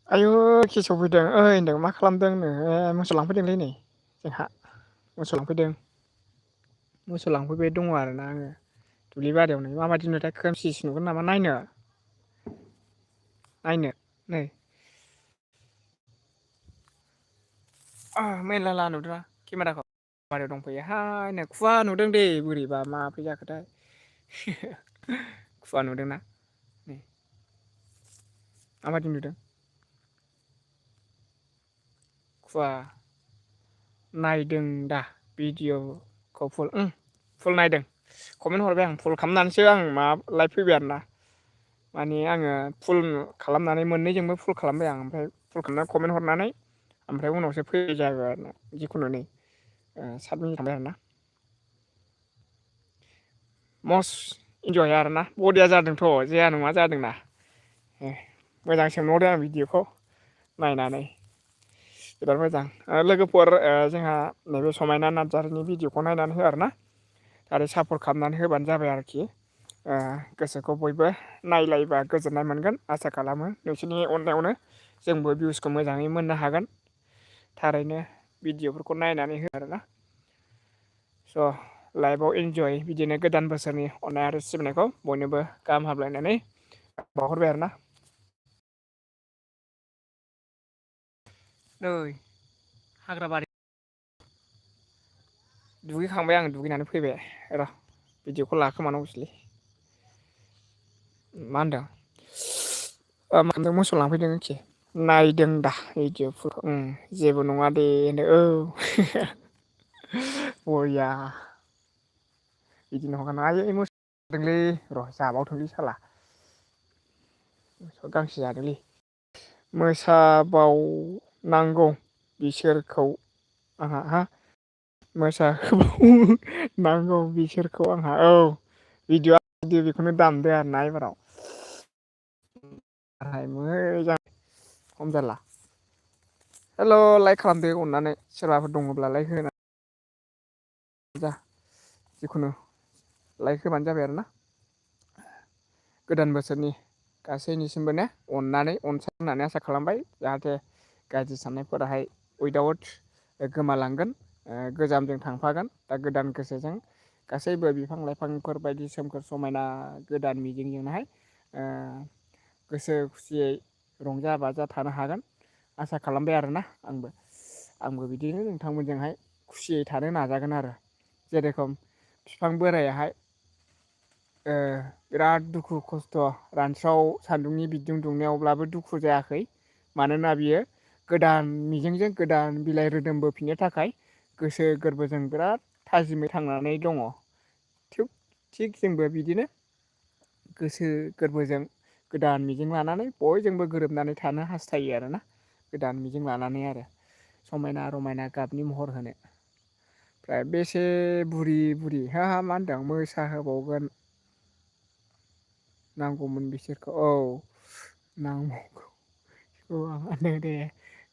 आयु केसव फैदों ओइ होनदों मा खालामदोंनो मोसौ लांफैदोंलै नै जोंहा मोसौ लांफैदों मोसौ लांफैबाय दङ आरोना आङो दुब्लि बारियावनो माबायदि नुथाय खोमसिसो नुगोन नामा नायनो नै मेरला ला नुदोंना केमेराखौ बारियाव दंफैयो हाय नो खुवा नुदों दे बोरैबा माब्रै जाखोथाय खुवा नुदोंना नै माबायदि नुदों खुवा नायदों दा भिडिअ'खौ फुल नायदों कमेन्ट हरबाय आं फुल खालामनानैसो आं माबा लाइभ फैबाय आरोना माने आङो फुल खालामनानै मोननैजोंबो फुल खालामबाय आं ओमफ्राय फुल खालामनानै कमेन्ट हरनानै ओमफ्राय उनावसो फैनाय जाबाय आरो जिखुनु नै 7 मिनिट थांबाय आरोना मस्ट इन्जय आरोना बरिया जादोंथ' जाया नङा जादोंना मोजांसो नुदों आं भिडिअ'खौ नायनानै बिराद मोजां लोगोफोर जोंहा नैबे समायना नार्जारिनि भिडिअ'खौ नायनानै हो आरोना आरो सापर्ट खालामनानै होबानो जाबाय आरोखि गोसोखौ बयबो नायलायबा गोजोननाय मोनगोन आसा खालामो नोंसोरनि अननायावनो जोंबो भिउसखौ मोजाङै मोननो हागोन थारैनो भिडिअ'फोरखौ नायनानै हो आरोना स' लाइफआव इन्जय बिदिनो गोदान बोसोरनि अननाय आरो सिबिनायखौ बयनोबो गाहाम हामलायनानै बावहरबाय आरोना नै हाग्राबारि दुगैखांबाय आं दुगैनानै फैबाय र' भिडिअ'खौ लाखोमानांगौसैलै मा होनदों मोसौ लांफैदों एखे नायदों दा भिडिअ'फोरखौ जेबो नङा दे होनदों बरिया बिदिनो हगारनाङा आयै मोसौ जादोंलै र' जाबावथोंलै साला गांसो जादोंलै मोसा बावनांगौ बिसोरखौ आंहा हा मोसा होबावनांगौ बिसोरखौ आंहा औ भिडिअ' बेखौनो दामदो आरोना एबाराव मोजां खम जारला हेल' लाइक खालामदो अननानै सोरबाफोर दङब्ला लाइक होना जा जिखुनु लाइक होबानो जाबाय आरोना गोदान बोसोरनि गासैनिसिमबो ने अननानै अनसाय होननानै आसा खालामबाय जाहाथे गाज्रि साननायफोराहाय उइदाउट गोमालांगोन गोजामजों थांफागोन दा गोदान गोसोजों गासैबो बिफां लाइफांफोर बायदि सोमखोर समायना गोदान मिजिंजोंहाय गोसो खुसियै रंजा बाजा थानो हागोन आसा खालामबाय आरोना आंबो बिदिनो नोंथांमोनजोंहाय खुसियै थानो नाजागोन आरो जेरेखम बिफां बोरायाहाय बिराद दुखु खस्थ' रानस्राव सान्दुंनि बिदुं दुंनायावब्लाबो दुखु जायाखै मानोना बियो गोदान मिजिंजों गोदान बिलाइ रोदोमबोफिननो थाखाय गोसो गोरबोजों बिराद थाजिमै थांनानै दङ थिग जोंबो बिदिनो गोसो गोरबोजों गोदान मिजिं लानानै बयजोंबो गोरोबनानै थानो हास्थायो आरोना गोदान मिजिं लानानै आरो समायना रमायना गाबनि महर होनो ओमफ्राय बेसे बुरि हा मा होनदों मोसाहोबावगोन नांगौमोन बिसोरखौ औ नांगौ आंनो दे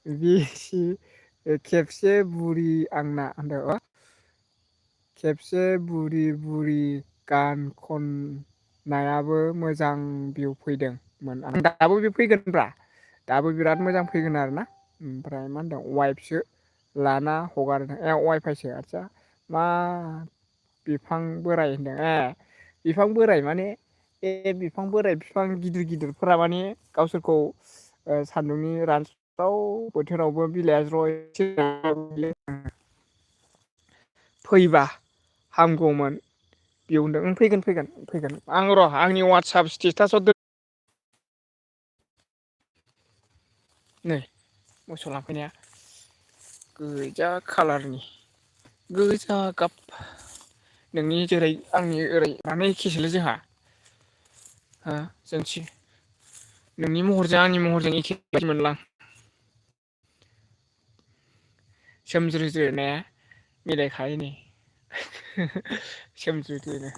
बेसि खेबसे बुरि आंना होनदों खेबसे बुरि गान खननायाबो मोजां भिउ फैदोंमोन आं दाबो बे फैगोनब्रा दाबो बिराद मोजां फैगोन आरोना ओमफ्राय मा होनदों वाइफसो लाना हगारदों वाइफाइसो आदसा मा बिफां बोराय होनदों बिफां बोराय माने बिफां बोराइ बिफां गिदिर गिदिरफोरा माने गावसोरखौ सान्दुंनि रानस्राव बोथोरावबो बिलाइया ज्रय फैबा हामगौमोन बेयावनो फैगोन आं र' आंनि वाट्सआप स्टेटासाव नै मोसौ लांफैनाया गोजा खालारनि गोजा गाब नोंनि जेरै आंनि ओरै माने एखेसोलै जोंहा नोंनि महरजों आंनि महरजों एखे बायदि मोनलां सोमज्रोज्रो ने मिलायखायो नै सोमज्रोज्रोनो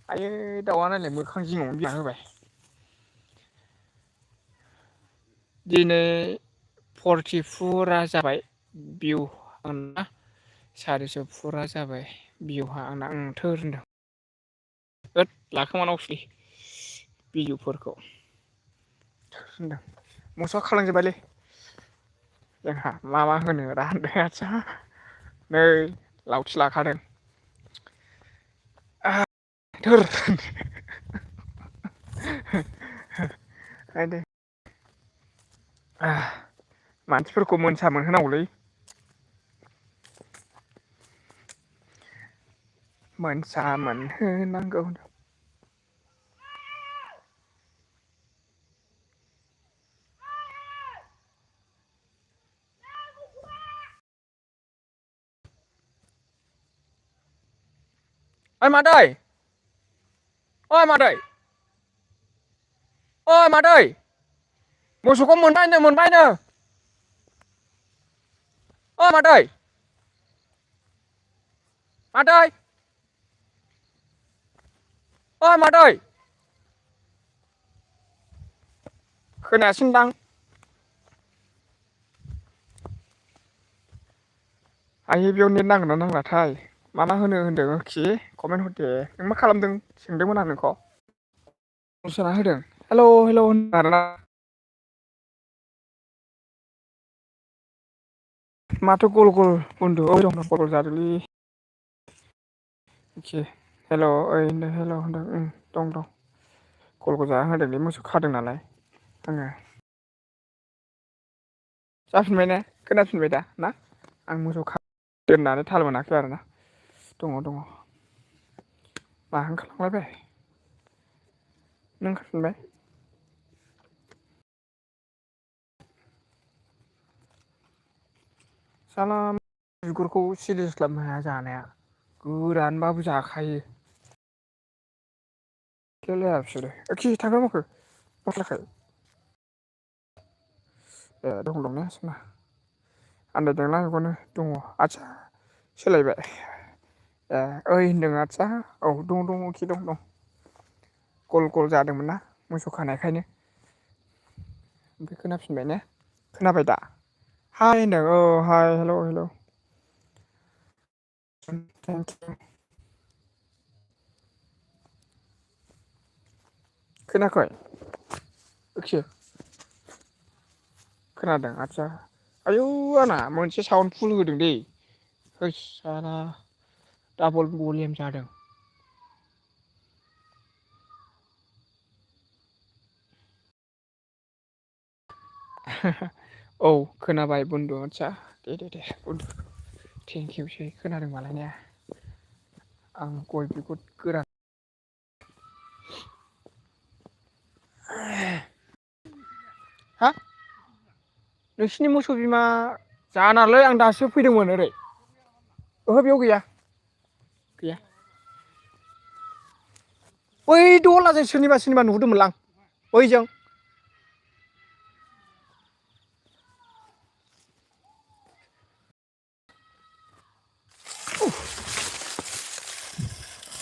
आयै दाउआ नायलाय मोखां जिङावनो बिरना होबाय दिनै 40 फुरा जाबाय भिउ आंना 400 फुरा जाबाय भिउहा आंना थोर होनदों होद लाखोमानांगौसैलै भिडिअ'फोरखौ मोसौआ खालांजोब्बायलै जोंहा मा होनो रा होनदों आदसा नै लावथि लाखादों धोर मानसिफोरखौ मोनसा मोनहोनांगौलै मोनसा मोनहोनांगौ ओइ मादै ओइ मादै ओइ मादै मोसौखौ मोनबायनो ओ मादै मादै ओइ मादै खोनायासैनदां आयै बेयाव नेट नांगोनना नांलाथाय मा होनो होनदों आरोखि कमेन्ट हरदे नों मा खालामदों सोंदोंमोन आं नोंखौ सोना होदों हेलौ हेलौ होनदों आरोना माथो गल गल बुन्दु गल जादोंलै हेल' ओइ हेल' होनदों दं गल गल जाना होदोंलै मोसौ खादों नालाय आङो जाफिनबाय ने खोनाफिनबाय दा ना आं मोसौ दोननानै थाल मोनाखै आरोना दङ मा ओंखारलांलायबाय नों ओंखारफिनबाय साला बिगुरखौ सिरिस खालामनो हाया जानाया गोरानबाबो जाखायो बिसोरो खि थांखोना माखो माखाखै ए दं ने सोना आन्दायदोंला बेखौनो दङ आदसा सोलायबाय ए ओइ होनदों आदसा औ दं खि दं गल गल जादोंमोन ना मोसौ खानायखायनो ओमफ्राय खोनाफिनबाय ने खोनाबाय दा हाय होनदों औ हाय हेल' थेंकिउ खोनायाखै खोनादों आदसा आयौ आंना मोनसे साउन्ड फुल होदों दै हैस साला डाबल भलिउम जादों औ खोनाबाय बुन्दु आदसा दे बुन्दु थेंकिउसै खोनादों मालाय ने आं गय बिगुर गोरान हा नोंसिनि मोसौ बिमा जानालै आं दासो फैदोंमोन ओरै ओहो बेयाव गैया बै दहलाजों सोरनिबा नुहुरदोंमोनलां बैजों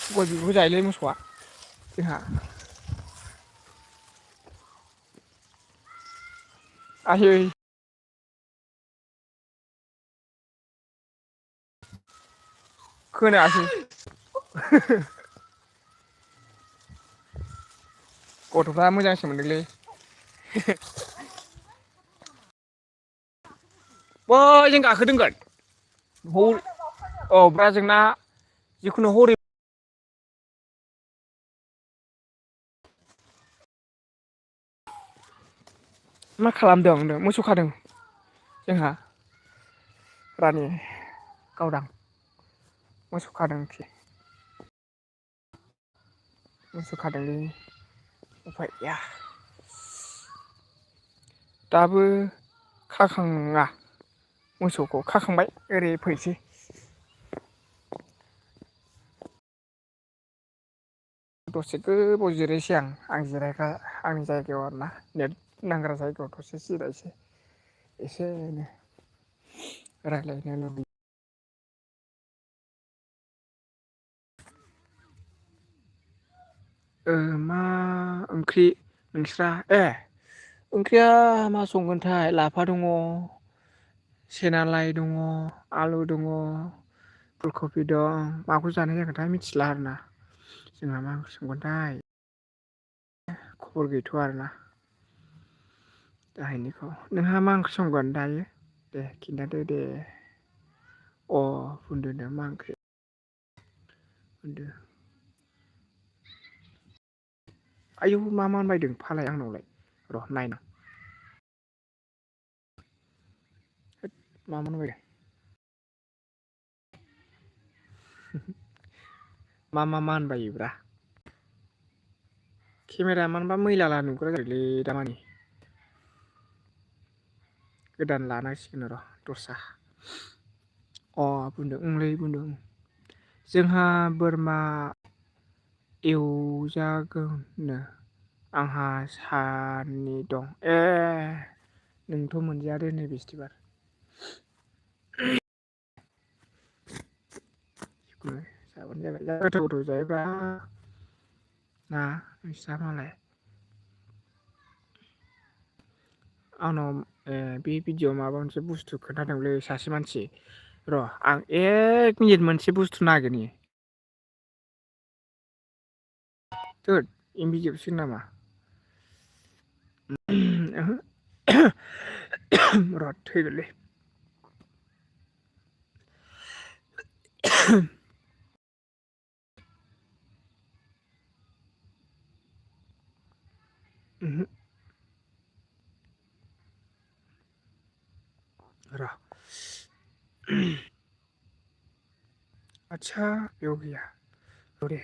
गय बिगुरखौ जायोलै मोसौआ जोंहा आयै खोनायासै गथ'फ्रा मोजांसो मोनदोंलै बैजों गाखोदोंगोन औ ब्रा जोंना जिखुनु हरै मा खालामदों होनदों मोसौ खादों जोंहा रानि गावदां मोसौ खादोंखि मोसौ खादोंलै उफाय गैया दाबो खाखाङा मोसौखौ खाखांबाय ओरै फैसै दसे गोबाव जिरायसै आं जिरायग्रा आंनि जायगायाव आरोना नेट नांग्रा जायगायाव दसे जिरायसै एसेनो रायलायनो लुबै मा ओंख्रि नोंस्रा ओंख्रिया मा संगोनथाय लाफा दङ सेना लाइ दङ आलु दङ फुलकबि दं माखौ जानाय जागोनथाय मिथिला आरोना जोंहा मा ओंख्रि संगोनथाय खबर गैथ'आ आरोना दाहायनिखौ नोंहा मा ओंख्रि संगोन दायो दे खिन्थादो दे। अ बुंदोनो मा ओंख्रि बुंदो। आयौ मा मानबायदों फालाय आंनावलाय र' नायना होद मा मानबायदों मा मानबायोब्रा केमेराया मानोबा मैला नुग्रा जायोलै दामानि गोदान लानांसिगोन र' दस्रा अ बुंदों ओंलै बुंदों जोंहा बोरमा एवजागौनो आंहा सानै दं ए नोंथ' मोनजाया दोनै बिस्थिबार जाबानो जाबाय जा गोथाव गोथाव जायोब्रा ना नोंस्रा मालाय आंनाव बे भिडिअ'आव माबा मोनसे बुस्थु खोन्थादोंलै सासे मानसि र' आं 1 मिनिट मोनसे बुस्थु नागिरनि थोद एमबि जोबसिगोन नामा ओहो र' थैगोनलै ओहो र' आदसा बेयाव गैया र' दे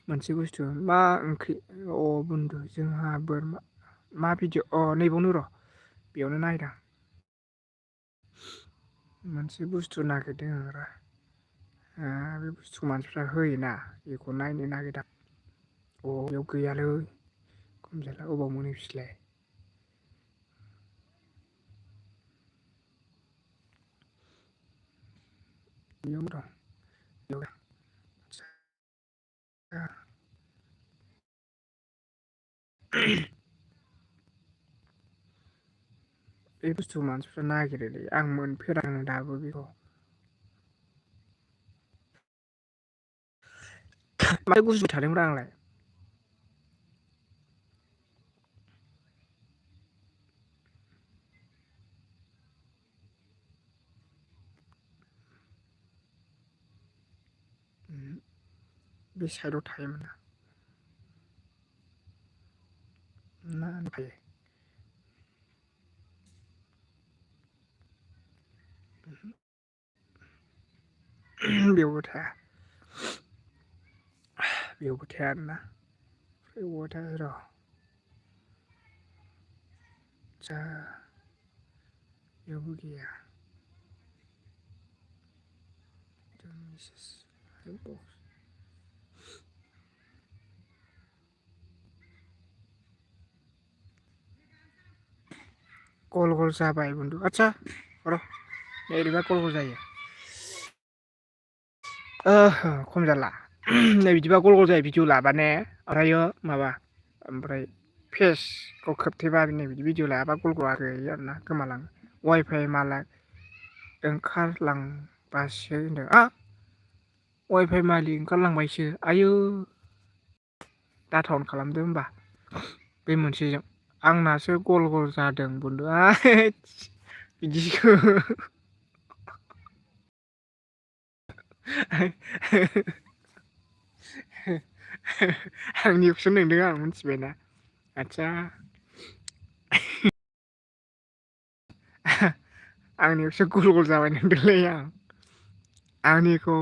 मोनसे बुस्थु मा ओंख्रि अ बुन्दु जोंहा बोरमा मा भिडिअ अ नैबावनो र' बेयावनो नायदां मोनसे बुस्थु नागिरदों आं र' बे बुस्थुखौ मानसिफ्रा होयोना बेखौ नायनो नागिरदां अ बेयाव गैयालै खम जाला अबाव मोनो बिसोरलाय बेयावनो दं बेयाव बे बुस्थुखौ मानसिफ्रा नागिरोलै आं मोनफेरानो दाबो बेखौ माथो गुजुबाय थादोंब्रा आंलाय बे साइडआव थायोमोन ना थायो बेयावबो थाया बेयावबो थाया आरोना बेयावबो थाया र' जा बेयावबो गैया गल गल जाबाय बन्दु आदसा र' ओरैबा गल गल जायो खम जाला नै बिदिबा गल गल जायो भिडिअ लाबा ने ओमफ्रायो माबा ओमफ्राय फेसखौ खोबथेबा नै बिदि भिडिअ लायाबा गल गला गैयो आरोना गोमालाङो वाइफाइ मालाय ओंखारलांबासो होनदों वाइफाइ मालि ओंखारलांबायसो आयौ डाटा अन खालामदो होमबा बे मोनसेजों आंनासो गल गल जादों बन्दुआ बिदिसो आंनिखौसो नंदों आं मिथिबायना आदसा आंनियावसो गल गल जाबाय नंदोंलै आं आंनिखौ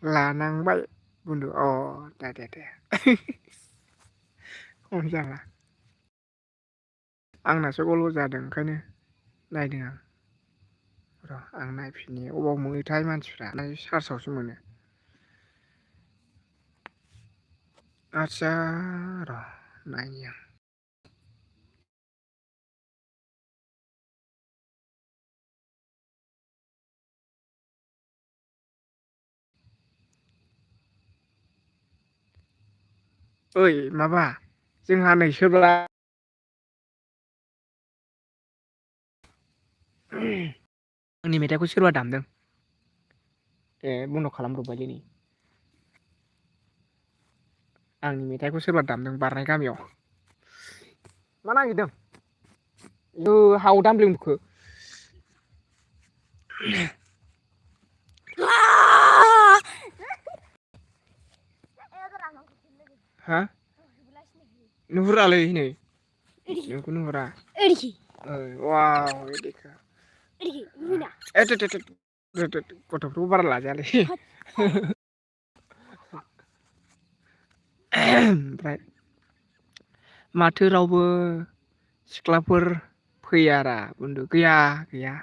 लानांबाय बुन्दु अ दे खम जाला आंनासो गल गल जादों ओंखायनो नायदों आं र' आं नायफिननि अबाव मोनोथाय मानसिफ्रा ना सार्चआवसो मोनो आदसा र' नायनि आं ओइ माबा जोंहा नै सोरबा आंनि मेथाइखौ सोरबा दामदों बन्द' खालामब्रबबायलै नै आंनि मेथाइखौ सोरबा दामदों बारनाय गामियाव मा नागिरदों हाव दामब्लें बुखो हा नुहुरालै नै नोंखौ नुहुरा वाव इदिखा गथ'फोरखौ बारा लाजायालै ओमफ्राय माथो रावबो सिख्लाफोर फैयारा बुन्दु गैया गैया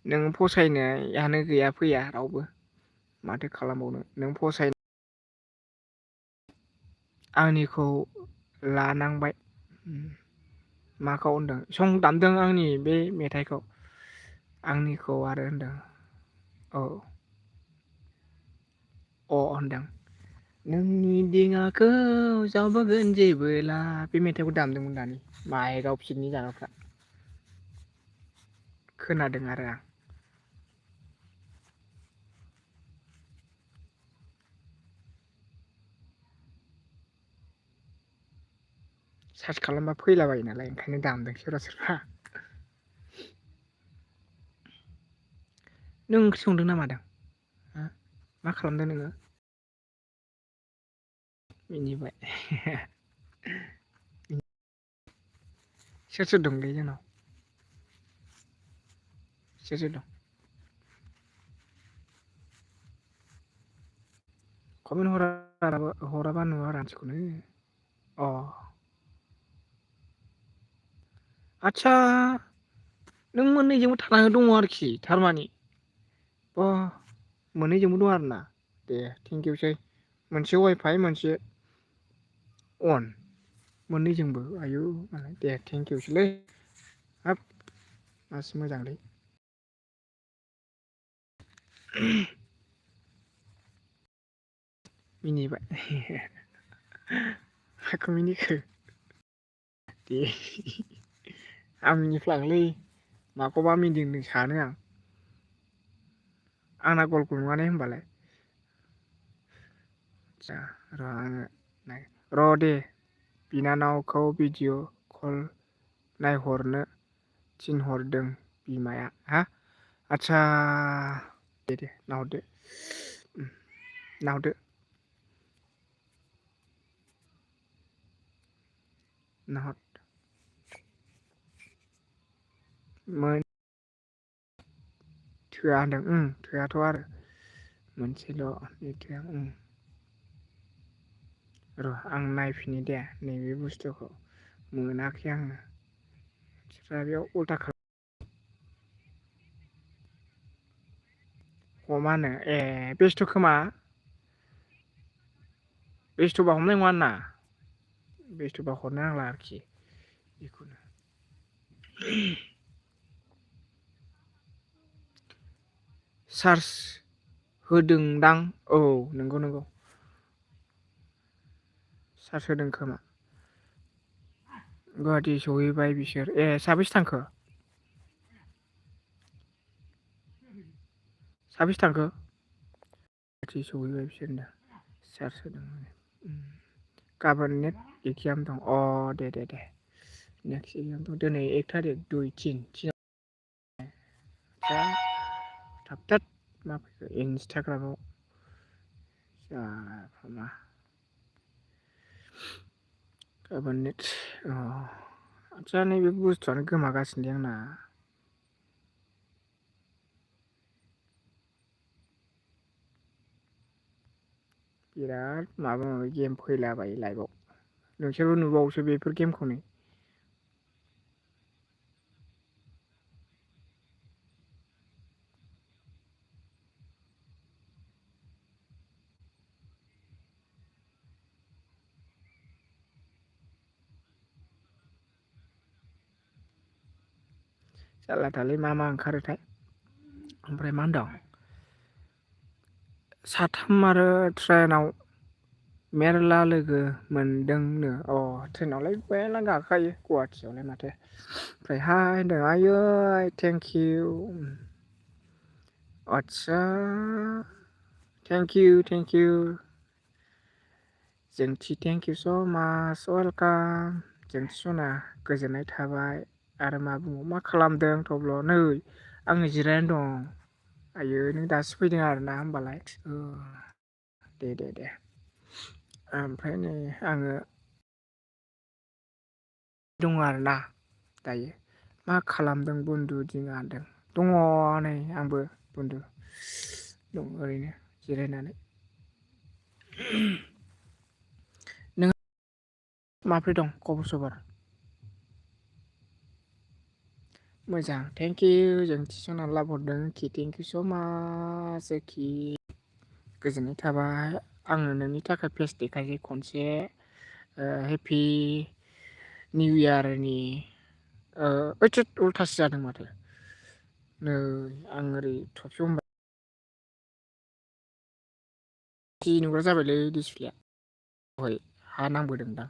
नों फसायनायानो गैया फैया रावबो माथो खालामबावनो नों फसाय आंनिखौ लानांबाय माखौ होनदों सं दामदों आंनि बे मेथाइखौ आंनिखौ आरो होनदों औ अ होनदों नोंनि दिङाखौ जावबोगोन जेबोला बे मेथाइखौ दामदोंमोन दानि माइकआव पिकनिक जाग्राफ्रा खोनादों आरो आं सार्च खालामबा फैलाबायो नालाय ओंखायनो दामदों सोरबा सोरबा नों ओंख्रि संदों ना मादों मा खालामदों नोङो मिनिबाय सोर सोर दंलै जोंनाव सोर सोर दं कमेन्ट हराबा नुवा मानसिखौनो अ आदसा नों मोननैजोंबो थांनांगौ दङ आरोखि थारमानि अ मोननैजोंबो दं आरोना दे थेंकिउसै मोनसे वाइफाइ मोनसे अन मोननैजोंबो आयु मालाय दे थेंकिउसैलै हाब मासि मोजांलै मिनिबाय माखौ मिनिखो दे आं मिनिफ्लाङोलै माखौबा मिनिदों सानो आं आंना गल गल नङा ने होमबालाय आदसा र' आङो र' दे बिनानावखौ भिडिअ कल नायहरनो थिनहरदों बिमाया हा आदसा दे नाहरदो नाहरदो नाहर मोन थोआ होनदों थोआथ' आरो मोनसेल' थोआ र' आं नायफिनो दे नैबे बुस्थुखौ मोनाखै आङो मानसिफ्रा बेयाव उल्था हमानो ए बेस्थ' खोमा बेस्थ'बा हमनाय नङा ना बेस्थ'बा हरनो नांला आरोखि बेखौनो चार्ज होदोंदां औ नंगौ चार्ज होदों खोमा गुवाहाटि सहैबाय बिसोर ए साबेसे थांखो साबेसे थांखो गुवाहाटि सहैबाय बिसोर दा चार्ज होदों गाबोन नेट एगजाम दं अ दे नेक्स्ट एगजाम दं दिनै 1 थारिख 2 3 थाब मा फैखो इन्सटाग्रामाव गाबोन नेट आदसा नैबे बुस्थुआनो गोमागासिनो आंना बिराद माबा माबि गेम फैलाबायो लाइभआव नोंसोरबो नुबावोसो बेफोर गेमखौनो जारलाथारलै मा ओंखारोथाय ओमफ्राय मा होनदों साथाम आरो ट्रेनाव मेरला लोगो मोनदोंनो ट्रेनावलाय मेरला गाखोखायो गुवाहाटियावलाय माथो ओमफ्राय हाय होनदों आयै थेंकिउ आदसा थेंकिउ जोंथि थेंकिउ स' माच वेलकाम जोंथि सना गोजोननाय थाबाय आरो मा बुङो मा खालामदों थब्ल' नै आङो जिरायनानै दं। आइयो नों दासो फैदों आरोना होमबालाय दे ओमफ्राय नै आङो दङ आरोना दायो मा खालामदों बन्दु दिङा होनदों दङ नै आंबो बन्दु दं ओरैनो जिरायनानै नों माब्रै दं खबर सबर मोजां थेंकिउ जों थिसननानै लाबोहरदों कि थेंकिउ स' माच कि गोजोननाय थाबाय आङो नोंनि थाखाय फेस देखायसै खनसे हेपि निउ इयारनि ओइद थोद उल्थासो जादों माथो नै आं ओरै थफियाव हमबाय जि नुग्रा जाबायलै डिसप्लेया दहाय हा नांबोदोंदां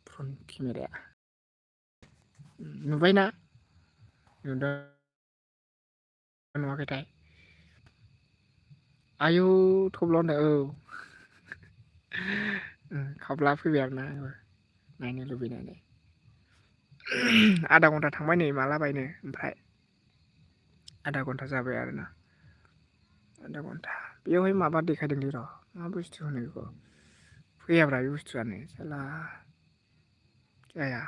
फ्रन्ट केमेराया नुबायना नुदों नुवाखैथाय आयौ थब्ल' होनदों औ खावब्ला फैबाय आरोना आंबो नायनो लुबैनानै आधा घन्टा थांबाय नै माला बायनो ओमफ्राय आधा घन्टा जाबाय आरोना आधा घन्टा बेयावहाय माबा देखायदोंलै र' मा बुस्थु होनो बेखौ फैयाब्रा बे बुस्थुआनो साला जाया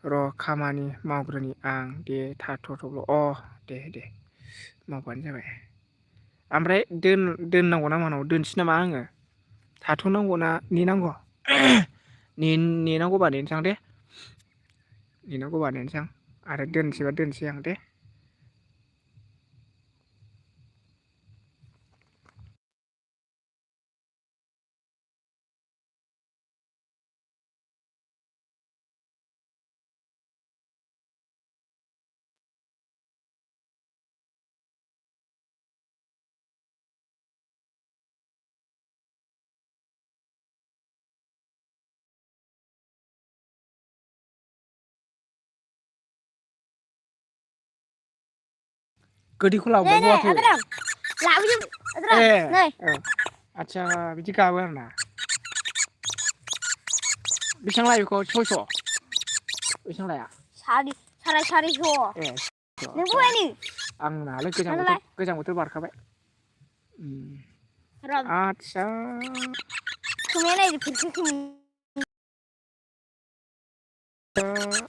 र' खामानि मावग्रोनि आं दे थाथ' थब्ल' दे मावबानो जाबाय ओमफ्राय दोननांगौ ना मानांगौ दोनसै नामा आङो थाथ'नांगौ ना नेनांगौ नेनांगौबा नेनोसै आं दे नेनांगौबा नेनोसै आं आरो दोनसैबा दोनसै आं दे गोदैखौ लाबोबावाखै आदसा बिदि गाबो आरोना बेसेबां लायो बेखौ 600 बेसेबां लाया साराय सारिस' नोंबो बायनो आंनालाय गोजां बोथोर बारखाबाय आदसा खोमाया नायदो फेरखें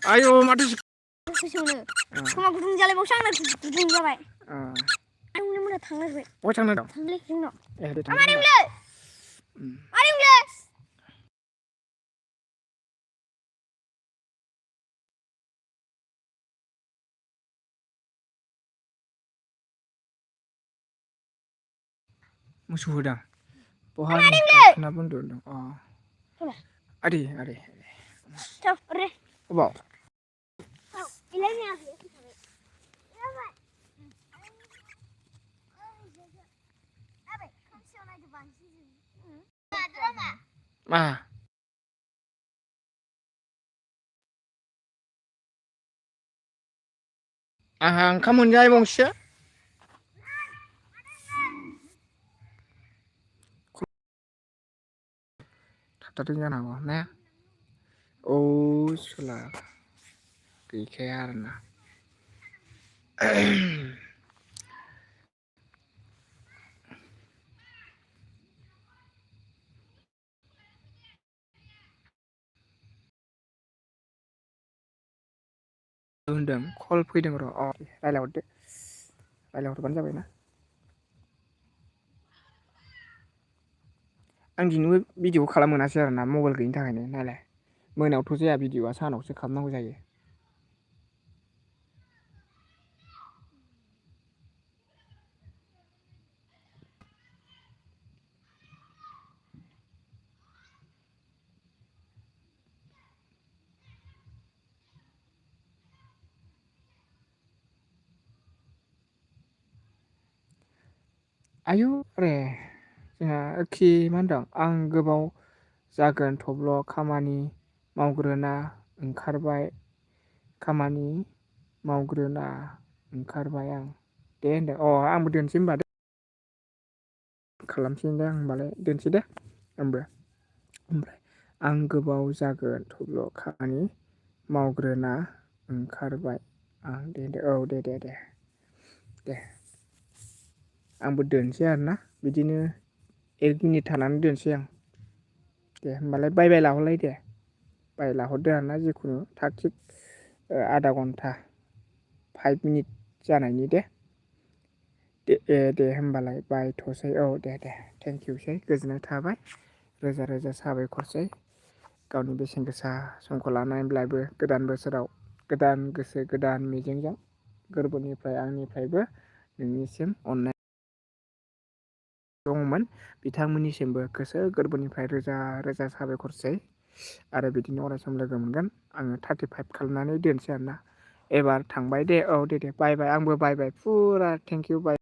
आयौ माथो खोमा गुदुं जालायबावसो आंना गुदुं जाबाय मोना थांनो नागिरबाय बहाय थांनो दं थांलै जोंनाव दे मोसौ होदां बहा गायखेना बन्द होदों आदै अबाव मा आंहा ओंखाम मोनजायबावसैसो थाबथादों जानांगौ ने सोला गैखाया आरोना होनदों कल फैदों र' रायज्लायहरबानो जाबायना आं दिनैबो भिडिअ खालामनो मोनासै आरोना मबाइल गैयिनि थाखायनो नालाय मोनायावथ' जाया भिडिअआ सानावसो खालामनांगौ जायो आयु जोंहा एखे मा होनदों आं गोबाव जागोन थब्ल' खामानि मावग्रोना ओंखारबाय खामानि मावग्रोना ओंखारबाय आं दे होनदों आंबो दोनसै होनबा दे खालामसै दे आं होमबालाय दोनसै दे आंबो ओमफ्राय आं गोबाव जागोन थब्ल' खामानि मावग्रोना ओंखारबाय आं दे औ दे आंबो दोनसै आरोना बिदिनो 1 मिनिट थानानै दोनसै आं दे होमबालाय बाय लाहरलाय दे बाय लाहरदो आरोना जिखुनु थाग थिग आधा घन्टा 5 मिनिट जानायनि दे होमबालाय बायथ'सै औ दे थेंक इउसै गोजोननाय थाबाय रोजा साबायखरसै गावनि बेसेन गोसा समखौ लानानैब्लाबो गोदान बोसोराव गोदान गोसो गोदान मिजिंजों गोरबोनिफ्राय आंनिफ्रायबो नोंनिसिम अननाय दङमोन बिथांमोननिसिमबो गोसो गोरबोनिफ्राय रोजा साबायखरसै आरो बिदिनो अराय सम लोगो मोनगोन आङो 35 खालामनानै दोनसै आरोना एबार थांबाय दे औ दे बाय आंबो बाय फुरा थेंक इउ बाय